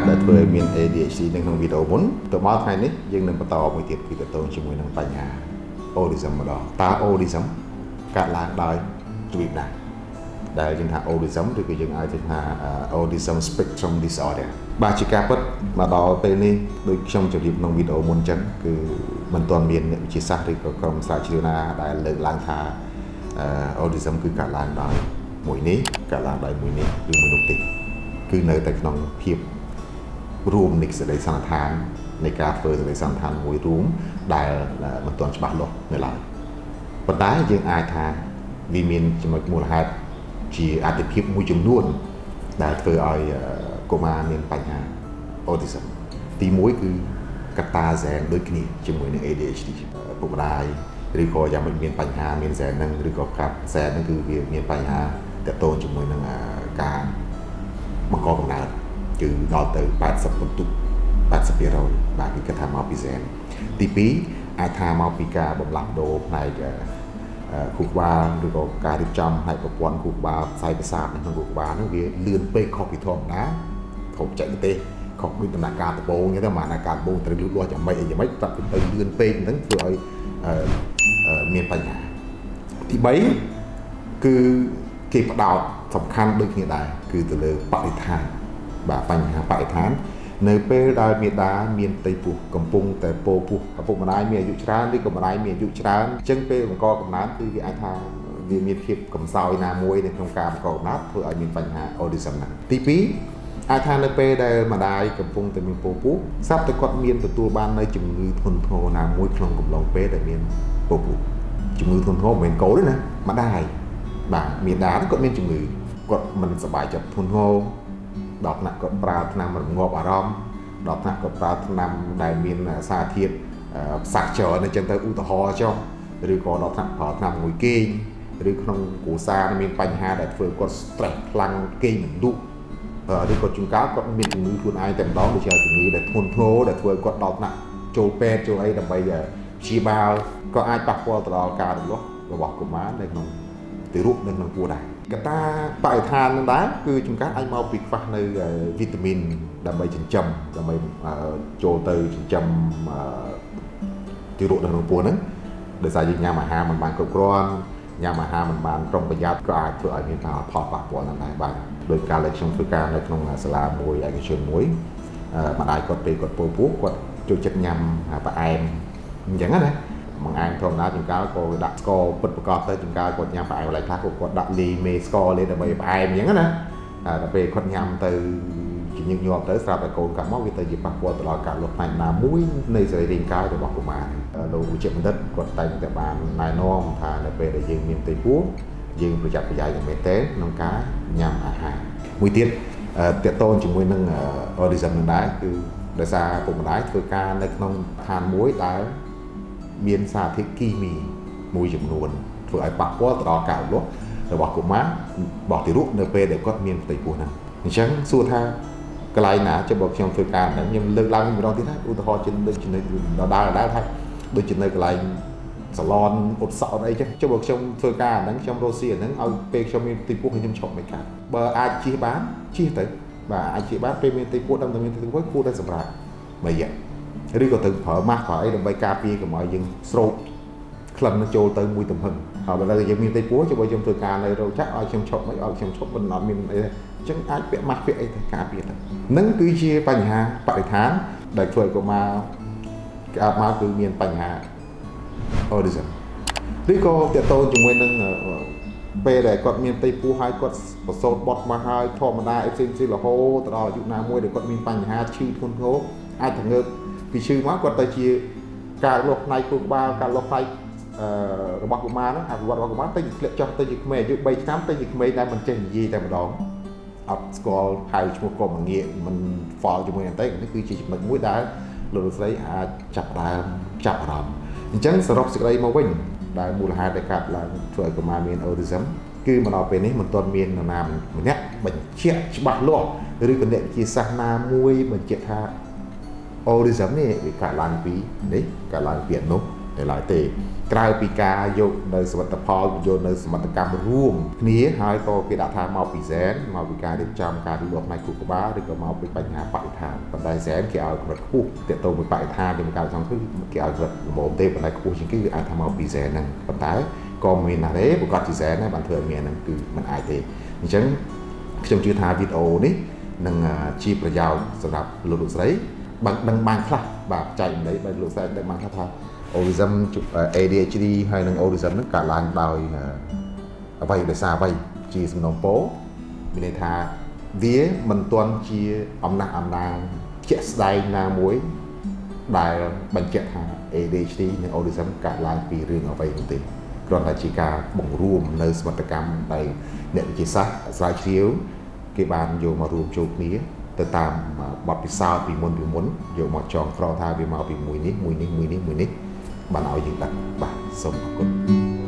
ដែលធ្វើឲ្យមាន ADHD នៅក្នុងវីដេអូមុនទៅមកថ្ងៃនេះយើងនឹងបន្តមួយទៀតគឺទាក់ទងជាមួយនឹងបញ្ហា autism ម្ដងតើ autism កើតឡើងដោយរបៀបណាដែលយើងថា autism ឬក៏យើងអាចថា autism spectrum disorder បាទជាការពិតមកដល់ពេលនេះដូចខ្ញុំជម្រាបក្នុងវីដេអូមុនអញ្ចឹងគឺមិនទាន់មានអ្នកវិទ្យាសាស្ត្រឬក៏ក្រុមស្រាវជ្រាវណាដែលលើកឡើងថា autism គឺកើតឡើងដោយមួយនេះកើតឡើងដោយមួយនេះឬមួយនោះទេគឺនៅតែក្នុងភាពរួមនៃសេចក្តីសន្និដ្ឋាននៃការធ្វើសេចក្តីសន្និដ្ឋានមួយរួមដែលមិនទាន់ច្បាស់លាស់នៅឡើយប៉ុន្តែយើងអាចថាវាមានចំណុចមូលហេតុជាអតិភិបមួយចំនួនដែលធ្វើឲ្យកុមារមានបញ្ហា autism ទី1គឺកត្តាសែនដូចគ្នាជាមួយនឹង ADHD ឪពុកម្ដាយឬក៏យ៉ាងម៉េចមានបញ្ហាមានសែនហ្នឹងឬក៏កាត់សែនហ្នឹងគឺវាមានបញ្ហាទាក់ទងជាមួយនឹងការបង្កកំណើតគឺដល់ទៅ80ពិន្ទុ80%បាទគឺគិតថាមកពីសែនទី2អាចថាមកពីការបំលាស់ប្ដូរផ្នែកខួរក្បាលឬក៏ការរៀបចំផ្នែកប្រព័ន្ធខួរក្បាលខ្សែប្រសាទនៅក្នុងខួរក្បាលហ្នឹងវាលឿនពេកខុសពីធម្មតាខុសបច្ចេកទេសខុសដូចដំណាក់កាលដំបូងអញ្ចឹងទៅមកដំណាក់កាលដំបូងត្រូវលូតលាស់យ៉ាងម៉េចអីយ៉ាងម៉េចប្រាប់ទៅលឿនពេកហ្នឹងធ្វើឲ្យមានបញ្ហាទី3គឺគេផ្ដោតសំខាន់ដូចគ្នាដែរគឺទៅលើបរិស្ថានបាទបញ្ហាបរិស្ថាននៅពេលដែលមាតាមានផ្ទៃពោះកំពុងតែពោពោះឪពុកម្ដាយមានអាយុច្រើនឬក៏ម្ដាយមានអាយុច្រើនអញ្ចឹងពេលបង្កកំណើតគឺវាអាចថាវាមានភាពកំសោយណាមួយនៅក្នុងការបង្កកំណើតធ្វើឲ្យមានបញ្ហា autism ហ្នឹងទី2អាចថានៅពេលដែលម្ដាយកំពុងតែមានពោពោះស្រាប់តែគាត់មានទទួលបាននៅជំងឺធ្ងន់ធ្ងរណាមួយក្នុងកំឡុងពេលដែលមានពោពោះជំងឺធ្ងន់ធ្ងរមិនមែនកូនទេណាម្ដាយបាទមាតាគាត់មានជំងឺគាត់មិនសប្បាយចិត្តធ្ងន់ធ្ងរដល់ថ្នាក់គាត់ប្រើថ្នាំរងាប់អារម្មណ៍ដល់ថ្នាក់គាត់ប្រើថ្នាំដែលមានសារធាតុផ្សះច្រើនអញ្ចឹងទៅឧទាហរណ៍ចុះឬក៏ដល់ថ្នាក់ប្រើថ្នាំមួយគេងឬក្នុងគ្រួសារមានបញ្ហាដែលធ្វើគាត់ stress ខ្លាំងគេងមិនលក់ឬក៏ជួនកាលគាត់មានជំងឺខ្លួនឯងតែម្ដងដូចជាជំងឺដែលធ្ងន់ធ្ងរដែលធ្វើឲ្យគាត់ដល់ថ្នាក់ចូលពេទ្យចូលអីដើម្បីព្យាបាលក៏អាចប៉ះពាល់ទៅដល់ការរំលោះរបស់កុមារនៅក្នុងទារកនៅក្នុងពោះដែរកត្តាបរិស្ថាននឹងដែរគឺជួនកាលអាចមកពីខ្វះនៅវីតាមីនដើម្បីចិញ្ចឹមដើម្បីចូលទៅចិញ្ចឹមទារកនៅក្នុងពោះហ្នឹងដោយសារយើងញ៉ាំអាហារមិនបានគ្រប់គ្រាន់ញ៉ាំអាហារមិនបានប្រុងប្រយ័ត្នក៏អាចធ្វើឲ្យមានផលប៉ះពាល់ហ្នឹងដែរបាទដោយកាលដែលខ្ញុំធ្វើការនៅក្នុងសាលាមួយឯកជនមួយម្ដាយគាត់ពេលគាត់ពោពោះគាត់ចូលចិត្តញ៉ាំផ្អែមអញ្ចឹងណាបង្អែមធម្មតាជួនកាលក៏ដាក់ស្ករពិតប្រកបទៅជួនកាលគាត់ញ៉ាំផ្អែមកន្លែងខ្លះក៏គាត់ដាក់លីមេស្ករលេដើម្បីផ្អែមអញ្ចឹងណាដល់ពេលគាត់ញ៉ាំទៅជាញឹកញាប់ទៅស្រាប់តែកូនកាត់មកវាទៅជាប៉ះពាល់ទៅដល់ការលុបផ្នែកណាមួយនៃសរីរាង្គកាយរបស់កុមារលោកវិជ្ជបណ្ឌិតគាត់តែងតែបានណែនាំថានៅពេលដែលយើងមានផ្ទៃពោះយើងប្រយ័ត្នប្រយែងយ៉ាងមែនទែនក្នុងការញ៉ាំអាហារមួយទៀតទាក់ទងជាមួយនឹង autism នឹងដែរគឺដោយសារពុកម្ដាយធ្វើការនៅក្នុងឋានមួយដែលមានសារធាតុគីមីមួយចំនួនធ្វើឲ្យប៉ះពាល់ទៅដល់ការលូតលាស់របស់កុមាររបស់ទារកនៅពេលដែលគាត់មានផ្ទៃពោះហ្នឹងអញ្ចឹងសួរថាកន្លែងណាចុះបើខ្ញុំធ្វើការហ្នឹងខ្ញុំលើកឡើងម្ដងទៀតថាឧទាហរណ៍ជាដូចជានៅដដែលដដែលថាដូចជានៅកន្លែងសាឡនអ៊ុតសក់អីចឹងចុះបើខ្ញុំធ្វើការអាហ្នឹងខ្ញុំរកស៊ីអាហ្នឹងឲ្យពេលខ្ញុំមានផ្ទៃពោះខ្ញុំឈប់មិនកើតបើអាចជៀសបានជៀសទៅបាទអាចជៀសបានពេលមានផ្ទៃពោះដឹងតែមានផ្ទៃពោះគួរតែសម្រាប់មួយរយៈឬក៏ទៅប្រើម៉ាស់ប្រើអីដើម្បីការពារកុំឲ្យយើងស្រូបក្លិនចូលទៅមួយទំហឹងហើយបើយើងមានផ្ទៃពោះចុះបើខ្ញុំធ្វើការនៅរោងចក្រឲ្យខ្ញុំឈប់មិនឲ្យខ្ញុំឈប់មិនអត់មានអីទេអញ្ចឹងអាចពាក់ម៉ាស់ពាក់អីទៅការពារទៅនឹងគឺជាបញ្ហាបរិស្ថានដែលធ្វើឲ្យកុមារកើតមកគឺមានបញ្ហា autism ឬក៏ទាក់ទងជាមួយនឹងពេលដែលគាត់មានផ្ទៃពោះហើយគាត់ប្រសូតបត់មកហើយធម្មតាអីផ្សេងផ្សេងរហូតដល់អាយុណាមួយដែលគាត់មានបញ្ហាឈឺធ្ងន់ធ្ងរអាចទៅងើបពីឈឺមកគាត់ទៅជាការលាស់ផ្នែកខួរក្បាលការលាស់ផ្នែករបស់កុមារហ្នឹងអភិវឌ្ឍរបស់កុមារទៅជាធ្លាក់ចុះទៅជាក្មេងអាយុ3ឆ្នាំទៅជាក្មេងដែលមិនចេះនិយាយតែម្ដងអត់ស្គាល់ហៅឈ្មោះក៏មិនងាកមិន fall ជាមួយនឹងទេនេះគឺជាចំណុចមួយដែលលោកស្រីអាចចាប់ដើមចាប់អារម្មណ៍អញ្ចឹងសរុបសេចក្តីមកវិញដែលមូលហេតុដែលកើតឡើងធ្វើឲ្យកុមារមាន autism គឺមកដល់ពេលនេះមិនទាន់មាននរណាម្នាក់បញ្ជាក់ច្បាស់លាស់ឬក៏អ្នកវិទ្យាសាស្ត្រណាមួយបញ្ជាក់ថា autism នេះវាកើតឡើងពីនេះកើតឡើងពីអនុនៅឡើយទេ ក្រៅពីការយកនៅសមិទ្ធផលយកនៅសមិទ្ធកម្មរួមគ្នាហើយក៏គេដាក់ថាមកពីហ្សែនមកពីការរៀបចំការលូតលាស់ផ្នែកខួរក្បាលឬក៏មកពីបញ្ហាបរិស្ថានប៉ុន្តែហ្សែនគេឲ្យកម្រិតខ្ពស់ទាក់ទងមួយបរិស្ថានជាមួយការសង្ឃគេឲ្យកម្រិតល្មមទេប៉ុន្តែខ្ពស់ជាងគេគឺអាចថាមកពីហ្សែនហ្នឹងប៉ុន្តែក៏មានណាទេប្រកាសជាហ្សែនដែរបានធ្វើឲ្យមានហ្នឹងគឺมันអាចទេអញ្ចឹងខ្ញុំជឿថាវីដេអូនេះនឹងជាប្រយោជន៍សម្រាប់លោកលោកស្រីបានដឹងបានខ្លះបាទចែកម្លែកបើលោកស្រីដឹងបានខ្លះថា autism ADHD ហើយនិង autism ហ្នឹងកើតឡើងដោយអ្វីដោយសារអ្វីជាសំណូមពរមានន័យថាវាមិនទាន់ជាអំណះអំណាងជាក់ស្ដែងណាមួយដែលបញ្ជាក់ថា ADHD និង autism កើតឡើងពីរឿងអ្វីនោះទេគ្រាន់តែជាការបង្រួមនៅសមត្ថកម្មដែលអ្នកវិទ្យាសាស្ត្រស្រាវជ្រាវគេបានយកមករួមចូលគ្នាទៅតាមបទពិសោធន៍ពីមុនពីមុនយកមកចងក្រងថាវាមកពីមួយនេះមួយនេះមួយនេះមួយនេះបានឲ្យយើងដឹងបាទសូមអរគុណ។